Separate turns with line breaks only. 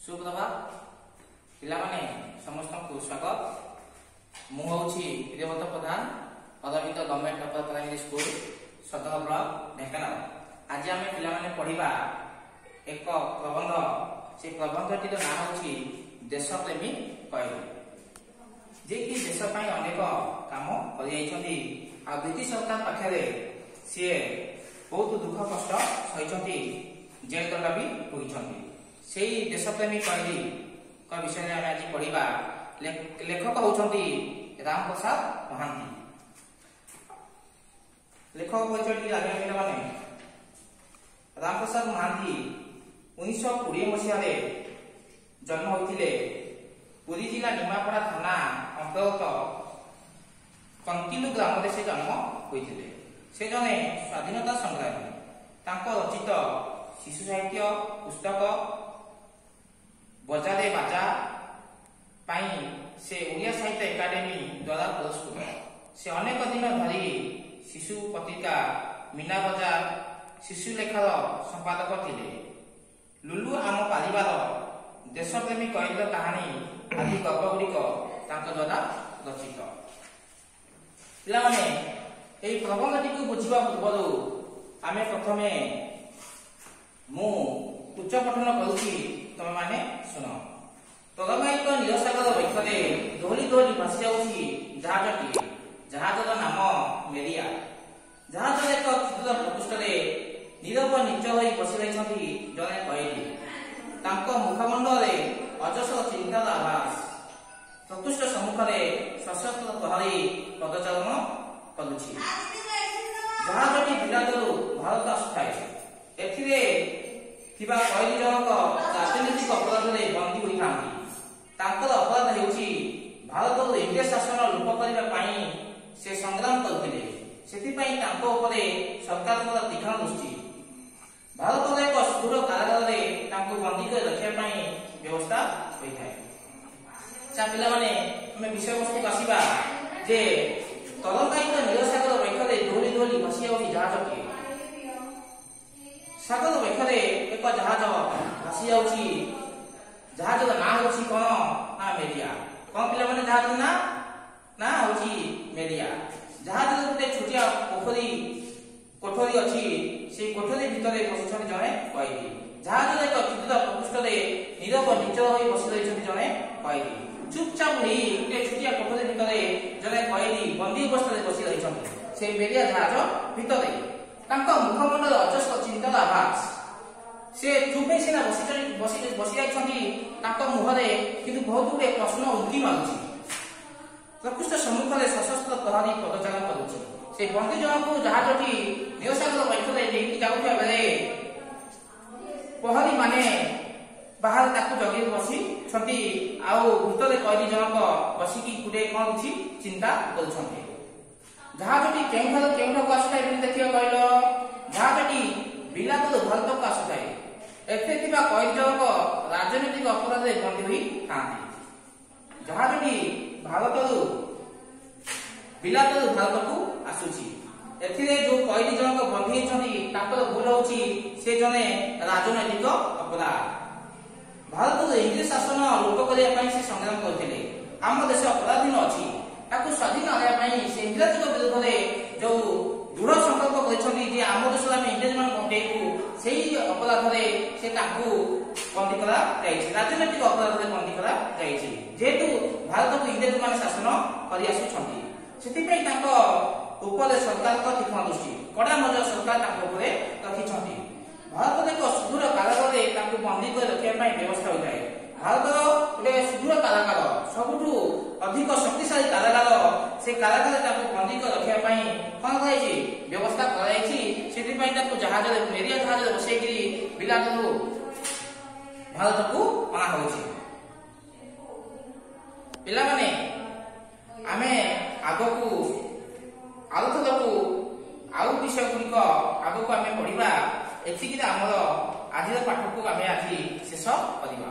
ସୁପ୍ରଭାତ ପିଲାମାନେ, ସମସ୍ତଙ୍କୁ ସ୍ୱାଗତ। ମୁଁ ହେଉଛି Priyabrata Pradhan, Arvind government upper primary school, Sadar block, Dhenkanal. ଆଜି ଆମେ ପିଲାମାନେ ପଢ଼ିବା ଏକ ପ୍ରବନ୍ଧ। ସେ ପ୍ରବନ୍ଧଟିର ନାଁ ହେଉଛି ଦେଶପ୍ରେମୀ କଏଦୀ, ଯିଏକି ଦେଶ ପାଇଁ ଅନେକ କାମ କରିଯାଇଛନ୍ତି ଆଉ ବ୍ରିଟିଶ ସରକାର ପାଖରେ ସିଏ ବହୁତ ଦୁଃଖ କଷ୍ଟ ସହିଛନ୍ତି, ଜେଲ ଦଣ୍ଡ ବି ଭୋଗିଛନ୍ତି। ସେଇ ଦେଶପ୍ରେମୀ କଏଦୀଙ୍କ ବିଷୟରେ ଆମେ ଆଜି ପଢିବା। ଲେଖକ ହେଉଛନ୍ତି ରାମପ୍ରସାଦ ମହାନ୍ତି। ଲେଖକ ପରିଚୟ ଟିକେ ଜାଣିବା ପିଲାମାନେ। ରାମପ୍ରସାଦ ମହାନ୍ତି 1920 ମସିହାରେ ଜନ୍ମ ହୋଇଥିଲେ। ପୁରୀ ଜିଲ୍ଲା ନିମାପଡ଼ା ଥାନା ଅନ୍ତର୍ଗତ କଙ୍କିଲୁ ଗ୍ରାମରେ ସେ ଜନ୍ମ ହୋଇଥିଲେ। ସେ ଜଣେ ସ୍ୱାଧୀନତା ସଂଗ୍ରାମୀ। ତାଙ୍କ ରଚିତ ଶିଶୁ ସାହିତ୍ୟ ପୁସ୍ତକ ବଜାରେ ବାଜା ପାଇଁ ସେ ଓଡ଼ିଆ ସାହିତ୍ୟ ଏକାଡେମୀ ଦ୍ୱାରା ପୁରସ୍କୃତ। ସେ ଅନେକ ଦିନ ଧରି ଶିଶୁ ପତ୍ରିକା ମୀନା ବଜାର, ଶିଶୁ ଲେଖାର ସମ୍ପାଦକ ଥିଲେ। ଲୁଲୁ ଆମ ପାରିବାର, ଦେଶପ୍ରେମୀ କଏଦୀର କାହାଣୀ ଆଦି ଗଳ୍ପ ଗୁଡ଼ିକ ତାଙ୍କ ଦ୍ୱାରା ରଚିତ। ପିଲାମାନେ, ଏହି ପ୍ରବନ୍ଧଟିକୁ ବୁଝିବା ପୂର୍ବରୁ ଆମେ ପ୍ରଥମେ ମୁଁ ଉଚ୍ଚ ପଠନ କରୁଛି, ତମେମାନେ ଶୁଣ। ତରଙ୍ଗାୟିତ ନୀଳସାଗର ବକ୍ଷରେ ଦୋହଲି ଦୋହଲି ଭାସି ଯାଉଛି ଜାହାଜଟିଏ। ଜାହାଜର ନାମ ମେରିଆ। ଜାହାଜର ଏକ କ୍ଷୁଦ୍ର ପ୍ରକୋଷ୍ଠରେ ନୀରବ ନିଚ ହୋଇ ବସି ରହିଛନ୍ତି ଜଣେ କଏଦୀ। ତାଙ୍କ ମୁଖମଣ୍ଡଳରେ ଅଜସ୍ର ଚିନ୍ତାର ଆଭାସ। ପ୍ରକୋଷ୍ଠ ସମ୍ମୁଖରେ ସଶସ୍ତ୍ର ପ୍ରହରୀ ପଦଚାରଣ କରୁଛି। ଜାହାଜଟି ବିଲାତରୁ ଭାରତ ଆସୁଥାଏ। ଏଥିରେ ଥିବା କଏଦୀ ଜଣକ ରାଜନୈତିକ ଅପରାଧରେ ବନ୍ଦୀ ହୋଇଥାନ୍ତି। ତାଙ୍କର ଅପରାଧ ହେଉଛି ଭାରତରୁ ଇଂରେଜ ଶାସନ ଲୋପ କରିବା ପାଇଁ ସେ ସଂଗ୍ରାମ କରୁଥିଲେ। ସେଥିପାଇଁ ତାଙ୍କ ଉପରେ ସରକାରଙ୍କର ତୀକ୍ଷ୍ଣ ଦୃଷ୍ଟି। ଭାରତର ଏକ ସୁଦୂର କାରାଗାରରେ ତାଙ୍କୁ ବନ୍ଦୀ କରି ରଖିବା ପାଇଁ ବ୍ୟବସ୍ଥା ହୋଇଥାଏ। ଆଚ୍ଛା ପିଲାମାନେ, ଆମେ ବିଷୟବସ୍ତୁକୁ ଆସିବା ଯେ ତରଙ୍ଗାୟିତ ନୀଳସାଗର ବକ୍ଷରେ ଦୋହଲି ଦୋହଲି ଭାସି ଯାଉଛି ଜାହାଜଟିଏ। ସାଗର ବକ୍ଷରେ ଏକ ଜାହାଜ ଭାସି ଯାଉଛି। ଜାହାଜର ନାଁ ହେଉଛି କଣ ନା ମେରିଆ। କଣ ପିଲାମାନେ ଜାହାଜର ନାଁ? ନାଁ ହେଉଛି ମେରିଆ। ଜାହାଜର ଗୋଟେ ଛୋଟିଆ ପୋଖରୀ କୋଠରୀ ଅଛି। ସେଇ କୋଠରୀ ଭିତରେ ବସିଛନ୍ତି ଜଣେ କଏଦୀ। ଜାହାଜର ଏକ କ୍ଷୁଦ୍ର ପ୍ରକୋଷ୍ଠରେ ନୀରବ ନିଚ ହୋଇ ବସି ରହିଛନ୍ତି ଜଣେ କଏଦୀ। ଚୁପଚାପ ହୋଇ ଗୋଟେ ଛୋଟିଆ କୋଠରୀ ଭିତରେ ଜଣେ କଏଦୀ ବନ୍ଦୀ ଅବସ୍ଥାରେ ବସି ରହିଛନ୍ତି ସେଇ ମେରିଆ ଜାହାଜ ଭିତରେ। ତାଙ୍କ ମୁଖମଣ୍ଡଳରେ ଅଜସ୍ର ଚିନ୍ତାର ଆଭାସ। ସେ ଚୁପ୍ ହେଇ ସିନା ବସି ବସି ଯାଇଛନ୍ତି, ତାଙ୍କ ମୁହଁରେ କିନ୍ତୁ ବହୁତ ଗୁଡିଏ ପ୍ରଶ୍ନ ଉଙ୍କି ମାରୁଛି। ପ୍ରକୋଷ୍ଠ ସମ୍ମୁଖରେ ସଶସ୍ତ୍ର ପ୍ରହରୀ ପଦଚାରଣ କରୁଛି। ସେ ବନ୍ଦୀ ଜଣକୁ ଜାହାଜଟି ନୀଳସାଗର ବକ୍ଷରେ ନେଇକି ଯାଉଥିବା ବେଳେ ପ୍ରହରୀ ମାନେ ବାହାରେ ତାକୁ ଜଗି ବସିଛନ୍ତି ଆଉ ଭିତରେ କଏଦୀ ଜଣକ ବସିକି ଗୁଡେ କଣ କିଛି ଚିନ୍ତା କରୁଛନ୍ତି। ଜାହାଜଟି କେଉଁଠାରୁ କେଉଁଠାକୁ ଆସୁଥାଏ ବୋଲି ଦେଖିବା କହିଲ? ଜାହାଜଟି ବିଲାତରୁ ଭାରତକୁ ଆସୁଥାଏ। ଏଥିରେ ଥିବା କଏଦୀ ଜଣକ ରାଜନୈତିକ ଅପରାଧରେ ବନ୍ଦୀ ହୋଇଥାନ୍ତି। ଜାହାଜଟି ଭାରତରୁ ବିଲାତରୁ ଭାରତକୁ ଆସୁଛି। ଏଥିରେ ଯୋଉ କଏଦୀ ଜଣକ ବନ୍ଦୀ ହେଇଛନ୍ତି ତାଙ୍କର ଭୁଲ ହଉଛି ସେ ଜଣେ ରାଜନୈତିକ ଅପରାଧ। ଭାରତରୁ ଇଂରେଜ ଶାସନ ଲୋପ କରିବା ପାଇଁ ସେ ସଂଗ୍ରାମ କରିଥିଲେ। ଆମ ଦେଶ ପରାଧୀନ ଅଛି, ତାକୁ ସ୍ୱାଧୀନ ଆଣିବା ପାଇଁ ସେ ଇଂରେଜଙ୍କ ବିରୁଦ୍ଧରେ ଯୋଉ ଦୃଢ ସଂକଳ୍ପ କରିଛନ୍ତି ଯେ ଆମ ଦେଶରେ ଆମେ ଇଂରେଜ ମାନଙ୍କୁ ହଟେଇବୁ, ସେଇ ଅପରାଧରେ ସେ ତାଙ୍କୁ ବନ୍ଦୀ କରାଯାଇଛି, ରାଜନୈତିକ ଅପରାଧରେ ବନ୍ଦୀ କରାଯାଇଛି। ଯେହେତୁ ଭାରତକୁ ଇଂରେଜ ମାନେ ଶାସନ କରି ଆସୁଛନ୍ତି, ସେଥିପାଇଁ ତାଙ୍କ ଉପରେ ସରକାରଙ୍କ ତୀକ୍ଷ୍ଣ ଦୃଷ୍ଟି, କଡା ନଜର ସରକାର ତାଙ୍କ ଉପରେ ରଖିଛନ୍ତି। ଭାରତର ଏକ ସୁଦୂର କାରାଗାରରେ ତାଙ୍କୁ ବନ୍ଦୀ କରି ରଖିବା ପାଇଁ ବ୍ୟବସ୍ଥା ହୋଇଥାଏ। ଭାରତର ଗୋଟେ ସୁଦୂର କାରାଗାର, ସବୁଠୁ ଅଧିକ ଶକ୍ତିଶାଳୀ କାରାଗାର, ସେ କାରାଗାରରେ ତାଙ୍କୁ ବନ୍ଦୀ କରି ରଖିବା ପାଇଁ କଣ କରାଯାଇଛି? ବ୍ୟବସ୍ଥା କରାଯାଇଛି। ସେଥିପାଇଁ ତାକୁ ଜାହାଜରେ, ମେରିଆ ଜାହାଜରେ ବସେଇକିରି ବିଲାତରୁ ଭାରତକୁ ଅଣା ହେଉଛି। ପିଲାମାନେ, ଆମେ ଆଗକୁ ଆଉଥରକୁ ଆଉ ବିଷୟ ଗୁଡ଼ିକ ଆଗକୁ ଆମେ ପଢିବା। ଏତିକିରେ ଆମର ଆଜିର ପାଠକୁ ଆମେ ଆଜି ଶେଷ କରିବା।